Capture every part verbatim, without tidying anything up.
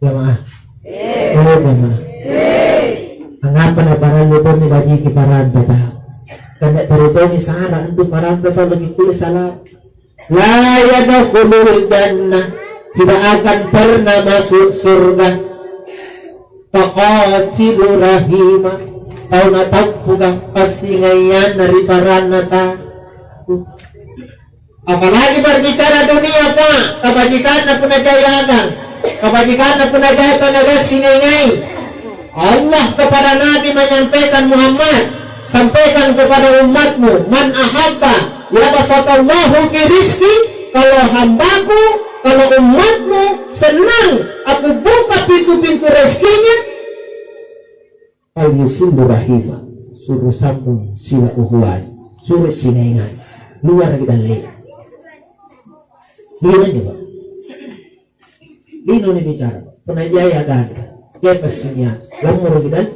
Jamaah. Eh, jamaah. Angngapa naparallu tonni bajiki paranta tau? Karena tere tongi sara antu paranta tau lagi kulle salah. La yadkhulul jannah, tidak akan pernah masuk surga. Faqatilu rahima, tau natappuka passingaianna ri paranna tau. Apalagi berbicara dunia, Pak, kabajikanna punna jai agang, kabajikanna punna jai tanaga singai-ngai. Allah kepada Nabi menyampaikan, "Muhammad, sampaikan kepada umatmu, man ahabba yabsatallahu fi rizki, kalau hambaku, kalau umatmu senang aku buka pintu-pintu rezekinya, falyusillu rahima, suruh sambung sila uhuai, suruh singai-ngai, luar ri dalle." Lino coba. Lino ni bicara. Punna jai aganta, jai passinia, lammoro ri dalle.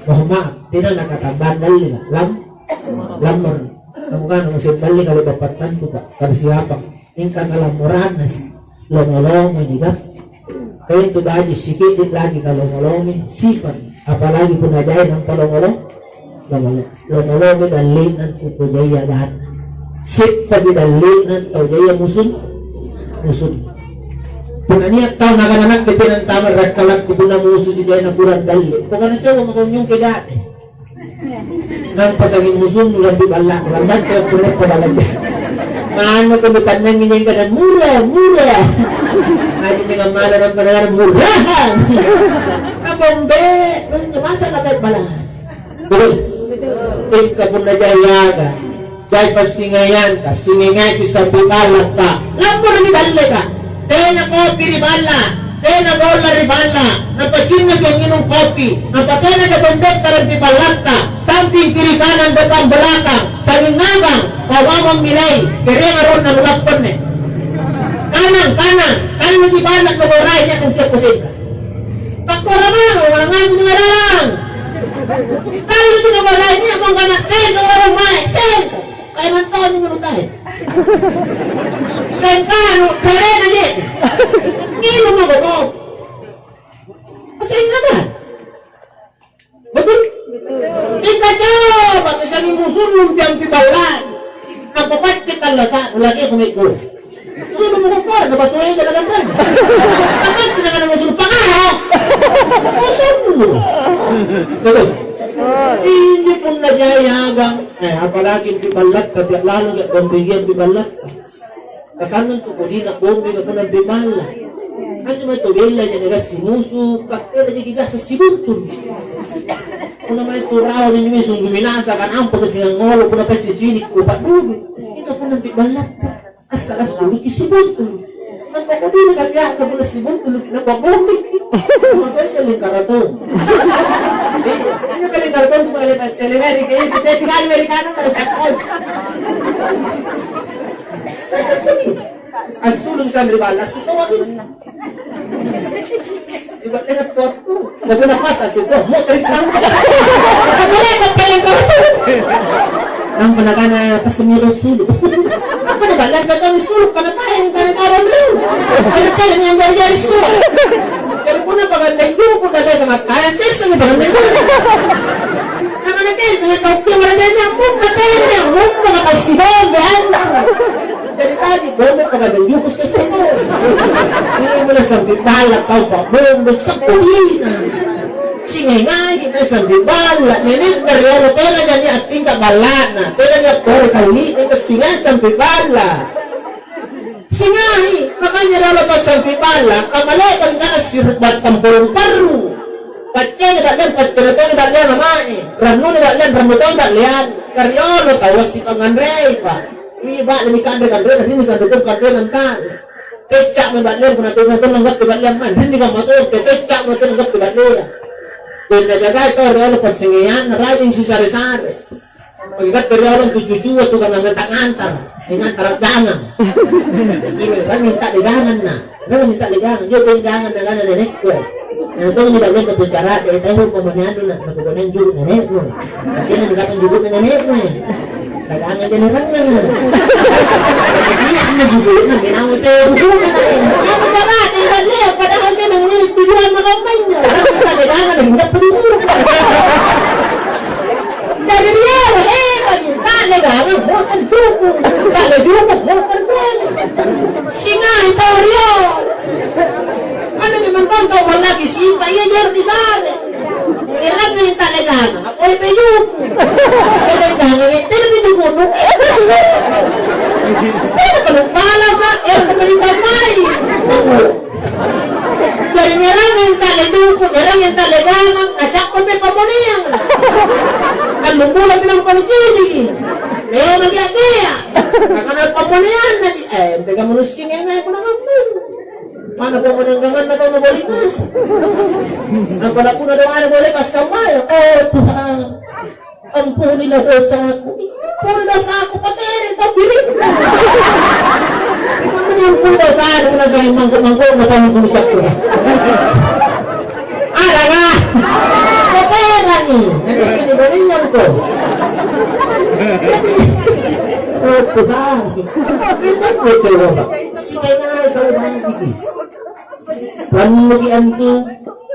Mohon maaf, tena nakatambang dalle, lam, lammoro. Kamu kan masih dalle kalau bapak tantu, Pak, kan siapa? Mingka kalammoranna si lomo-lomo ini, kan? Kau itu baju sikit lagi kalau ngolongi, sipa. Apalagi punna jai nampa lomo-lomo, lomo-lomo, lomo-lomo dalle'na tu tau jaia aganna. Seppa di dalle'na tau jaia musun, musun. Punna nia' tau nakana nakke tena antama rakkalakku punna musu ji jai nakurang dalle. Pokokna coba mako nyungke jai. Nampa sanging musunnu lambi balla', lambatte pureppa balla'. Manu ko nutannangi nyengka dan mura, mura. Aji dengan mala nampa dengan murahan. Apa umbe, masa kata balla'. Betul? Betul. Ingka punna jai aga. Jai passingaiangka, singaingaki sambi balla'ka. Lamporoki dalleka. Tena kopi ri balla', tena golla ri balla', nampa cinnaki angnginung kopi, nampa tena nabombetta rampi ballatta, samping kiri kanan depan belakang, saling ngangang, pawawang milai, kereang aronna nulapponne. Kanang, kanang, talluki balla' nugorai nia' nunkiakko sengka. Takkora mamo, ngangangi ngararang. Talluki nugorai nia' mangkana sengka warung mae, sengka. Kae mantauni mulu tae. Sengkanu, perena je. Nginung mako kopi. Masih ingat kan? Betul? Betul. Mingka coba misalnya musunnu mpi-, mpi balla'nu. Nampa pacce tallasa'nu lagi aku mekko. Sulu mukukkoa, na batuai jalan-jalan. Apa sih dengan musun pangaro? Musunnu. Betul? Ini punna jai agang. Eh, apalagi mpi ballatta, tiap lalu gak bombegian mpi ballatta. Kasanna tu kodina bombe ka punna mpi balla'. Anjo mae tu bella jaga simusu, kattera jaki biasa sibuntul. Punna mae tu rawa ni sungguh minasa kan ampa kasi ngolo punna pasti sini ku padulu. Ika punna mpi ballatta. Asal asuluki sibuntul. Nampa kodina kasi akka punna sibuntul, nampa bombe. Cuma tu aja lingkara tu. Iya, lingkara tu, punna lingkara seleri, kayak itu, kayak sekali Amerikano, pada cakap. Assulu' sanri balla' sitoa. Iba' dengan tuatku. Mau kena pas asik tuh. Mau terima. Apa boleh kau paling kau? Nampa nakana pas semiro sulu'. Apa nih balla' kau tahu sulu'? Karena tayang, karena karena lu. Karena tayang yang jari-jari sulu'. Jadi punna pagandeng juku' na tena matayang sessani pagandeng juku'. Namana tena tau kia marajaina mumpa tena mumpa kata si bombe anjing. Jadi tadi bombe pagandeng juku' sessani. Ini mulai sampai balla' tau pak bombe sepulina. Singai-ngai kita sampai balla'. Nenek dari anu tena jadi attingka balla'na. Tena jadi pore kali ini kesingai sampai balla'. Singai, makanya riolo passampi balla', kamale'baki kana siribba tampolong parru. Paccene ba'leang, paccene toni ba'leang ama'e, rannuni ba'leang, rannu toni ba'leang. Ka riolo taua sipangnganrei, pa. Ri ba'le nikanre kanrena, ri nikanre tong kanrena anta'na. Tecca'mi ba'leang, punna tecca'mi tong nanggappe ba'leang mae, ri nikamma tong, tecca'mi tong nanggappe ba'leang. Tena jagai tau riolo passengeanna, rajing sisare-sare. Pagi katte riolo tu cucua tukang ngantara-ngantara, eh, ngantara jangang. Iya, kan minta di jangang na. Kan minta di jangang. Dia pun jangang na kana nenekku. Nah, itu juga dia tu cara dia tahu pemanian na, aku pun juga nenekku. Akhirnya dikatakan juga nenekku. Dagangan jadi rengang. Iya, ini juga na, binawa teh juga na. Aku coba tinggal dia, padahal memang ini Yang kalegangang, kacappa pe pammoneang. Tallung bulan bilang pole ciciki. Leo maki akea. Nakana pammoneanna ji. Eh, tega manusia ngai punna kamu. Mana pammoneang ganganna tau naboli kasa. Apa lakuna doa boleh pas sampai. Oh Tuhan. Ampunilah dosaku. Ampuni dosaku, patere tau diriku. Ampuni, ampuni dosaku, nasaba mangko-mangko na tau kunicakku. Ada lah. Paterangi. Nanti sini berian ko. Oh Tuhan. Kita coba. Sikai nai tau bagi. Rannuki antu,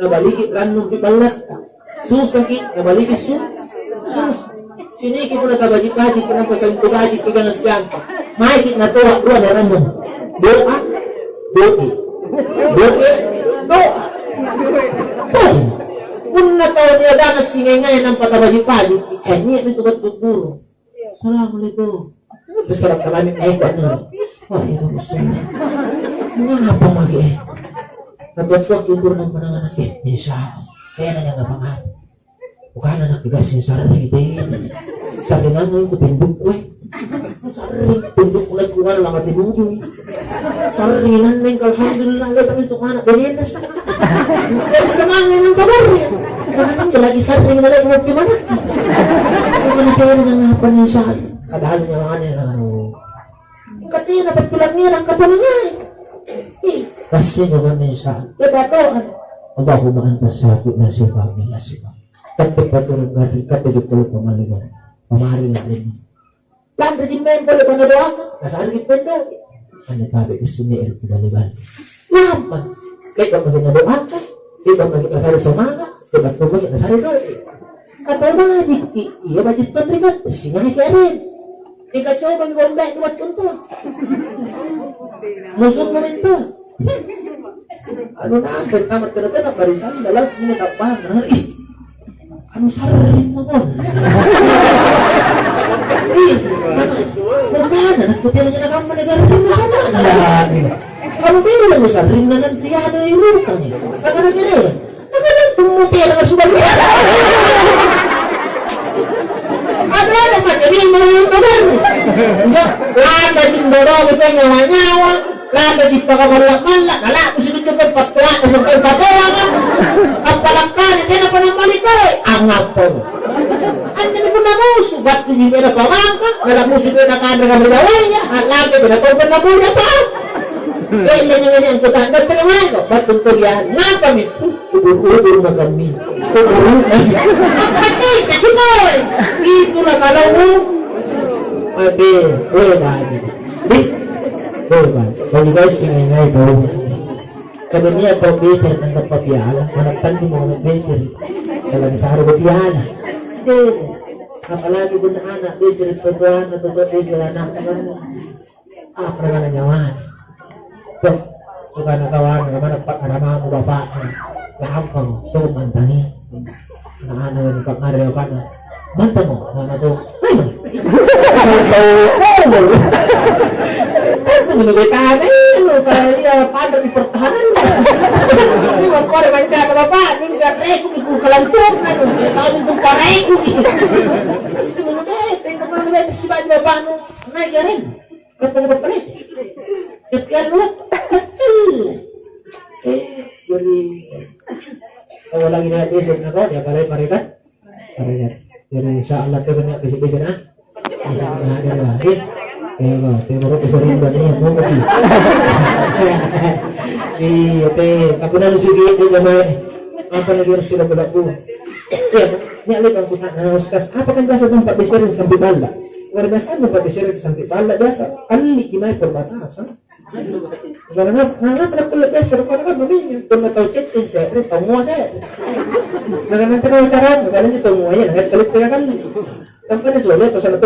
nabaliki rannuki ballakku. Susaki, nabaliki su-, sus-. Ciniki punna tabaji-baji, kenapa saling tubaji, kegana siampa. Maiki natoa dua darahmu. Doa, doe. Doe, doa. Doe. Punna tau niaganga singai-ngai nampa tabaji-baji, eh, nia'mi tu battu guru. Assalamualaikum. Terserah kalami, eh, Pak Nur. Wah, iya, Muslim. Mengapa lagi, eh? Kata suatu turun pandangan, eh, insya Allah. Saya nanya nggak apa-apa. Bukan anak dikasih sarring, teh. Sarring anu itu pinduk, weh. Sarring pinduk mulai keluar lama tidur. Sarring nanneng, alhamdulillah, lihat itu anak, beres. Jadi semangat yang kabarnya. Karena kan lagi sarring, mulai mau gimana? Bukan itu yang apa nih, Sal? Padahal nyawane, anu. Engka tena pappilangngerang katonangai. Ih, kasih nyawane, Sal. Ya, berdoa. Allahumma anta syafi la syafa illa syafa. Katte paturung garri, katte jokolo pamaliga. Pamari la ini. Lanri jimmeng pole pada doaka, nasareki pendo. Anne tabe' issine ero kibali-bali. Lampa. Le'ba' maki nadoaka, le'ba' maki nasare semanga', le'ba' to maki nasare doe'. Atau bajikki, iya baji' tonrika, singaki areng. Ika coba mi bombe dua tuntu. Musuhmu mintu. Anu nampe tamat tena-tena barisan dalam semua tak paham. Ih. Anu sarring mako. Ih, maka, makana nakutiro nyana kamma negara rindu sama. Ya, iya. Kamu bilang sarring na nanti ada yang lupa nih. Kata negara. Maka nanti mau tiada sudah. Ada apa macam ini mau yang kabar? Enggak, ada jin bodoh kita nyawa-nyawa. Lantaji pakaballa'-balla', nala'busi' anjo kai pattoanna siagang patoanga. Appala' kale tenapa nammali' kale, angngappamo. Anjomi punna musu, battuji tena pamangka, nala'busi' tena kanre-kanre bawaya, a'lampai tena tongko naboja pa. Tena nyamani angkuta'nang tena maeko, battu antu ri angngapami? Ubur-ubur makammi. Ubur-ubur. Apa cintaki pole? Itulah kalau Ade, boe baji. Deh, boe baji. Bagi guys, sing ngai tau. Kada nia' tau beser nangkap piala, mana tanggung mau beser. Kalau di sana piala. Deh, apalagi punna anak beser, tua anak, tua beser anak. Ah, pernah nyawa. Tuh, bukan kawan, mana Pak Karamamu bapaknya. Gampang, tuh mantangi. Nah, anu yang Pak Mario apa? Mantanmu, mana tuh? Hei, tahu, tahu. Itu menurut kami, lu kalau iya pada di pertahanan. Ini mau pada baca ke bapak, ini nggak reku, ikut kelantur, kan? Tahu itu pareku. Pasti mau deh, tengok mana deh, si baju bapakmu. Naik jaring. Kata-kata pareku. Tapi anu, kecil. Eh, jadi, kalau lagi naik besok, nah, kau dia pareku, pareku, kan? Jadi, insya Allah, tuh, kena bisi-bisi, nah. Insya Allah, ada lah, eh. Eh, mau, tuh, baru bisa rindu, nih, mau, mau. Iya, teh, tapi nanti sih, dia, dia main. Apa lagi harus sudah berlaku? Ya, ini ada yang kutanya, nah, Ustaz, apa kan biasa tempat besar sampai balla? Luar biasa tempat besar sampai balla, biasa. Kali ini perbatasan. Karena, karena pernah kulit biasa, karena kan begini, pernah tahu cek, saya, pernah tahu mau saya. Nah, nanti kalau cara, kalau itu mau ya, nanti kalau itu kan, kan pada soalnya, pasal